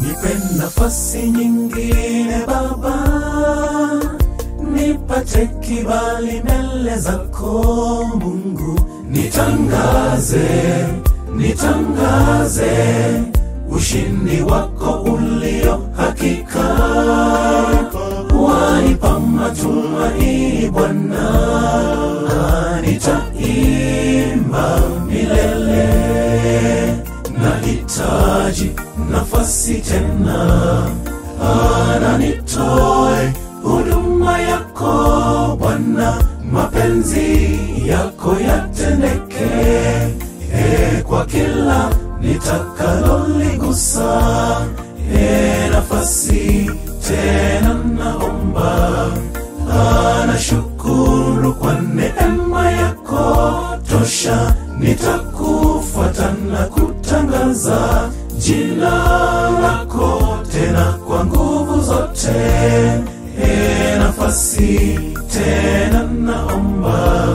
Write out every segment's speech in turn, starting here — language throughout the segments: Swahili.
Nipe nafasi nyingine Baba, nipate kibali mbele zako Mungu. Nitangaze, nitangaze ushindi wako ulio hakika. Wanipa matumaini Bwana, nitaimba milele. Nahitaji nafasi tena, na nitoe huduma yako Bwana, mapenzi yako yatendeke. Kwa kila nitakaloligusa, nafasi tena naomba. Nashukuru kwa neema yako tosha, nitakufuata na kutangaza jina lako tena kwa nguvu zote. Nafasi tena naomba.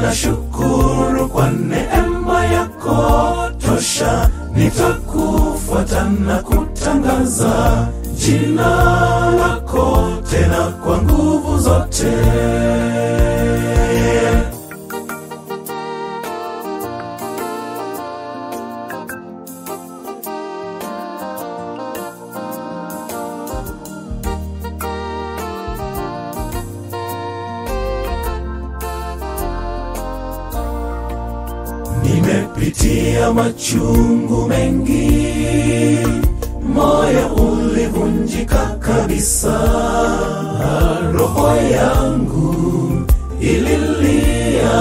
Nashukuru kwa neema yako tosha, nitakufuata na kutangaza jina lako tena kwa nguvu zote. Nimepitia machungu mengi, moyo ulivunjika kabisa, roho yangu ililia,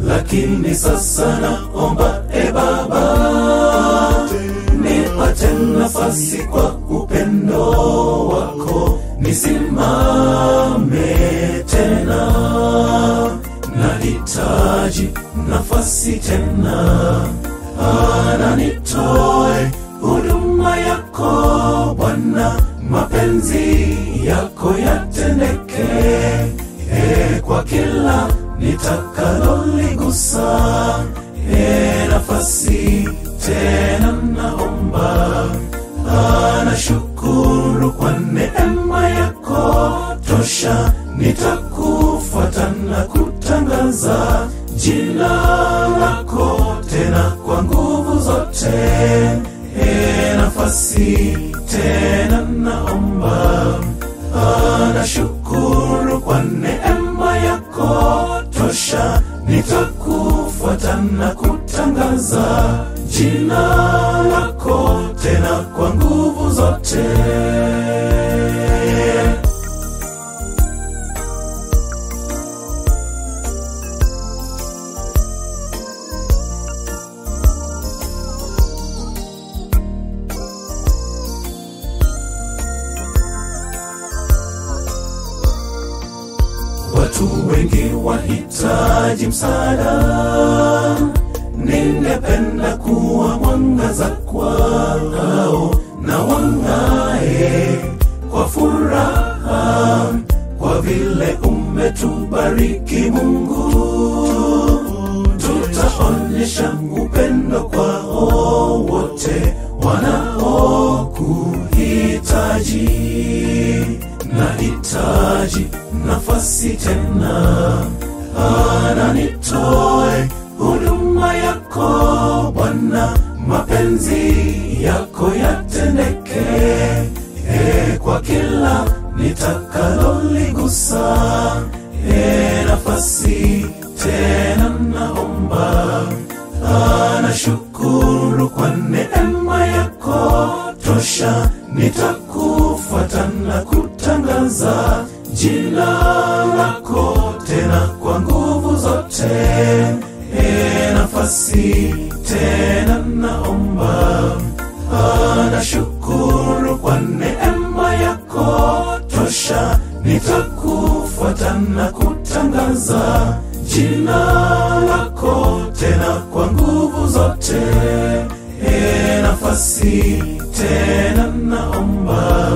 lakini sasa naomba e Baba, nipate nafasi kwa upendo wako, nisimame tena. Nahitaji nafasi tena, na nitoe huduma yako Bwana, mapenzi yako yatendeke. Kwa kila nitakaloligusa, nafasi tena naomba. Nashukuru kwa neema yako tosha, nitakufuata na kutangaza jina lako tena kwa nguvu zote. Nafasi tena naomba. Nashukuru kwa neema yako tosha, nitakufuata na kutangaza jina lako tena kwa nguvu zote. Watu wengi wahitaji msaada, ningependa kuwa mwangaza kwao, na wang'ae kwa furaha, kwa vile umetubariki Mungu. Tutaonyesha upendo kwao wote wanaokuhitaji. Nahitaji nafasi tena, na nitoe huduma yako Bwana, mapenzi yako yatendeke. Kwa kila nitakaloligusa, nafasi tena naomba. Nashukuru kwa neema yako tosha, nitakufuata na kutangaza jina lako tena kwa nguvu zote. Nafasi tena naomba. Nashukuru kwa neema yako tosha, nitakufuata na kutangaza jina lako tena kwa nguvu zote. Nafasi tena naomba.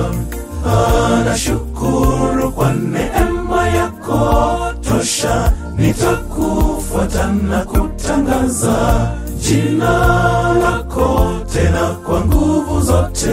Nashukuru kwa neema yako tosha, nitakufuata na kutangaza jina lako. tena kwa nguvu zote.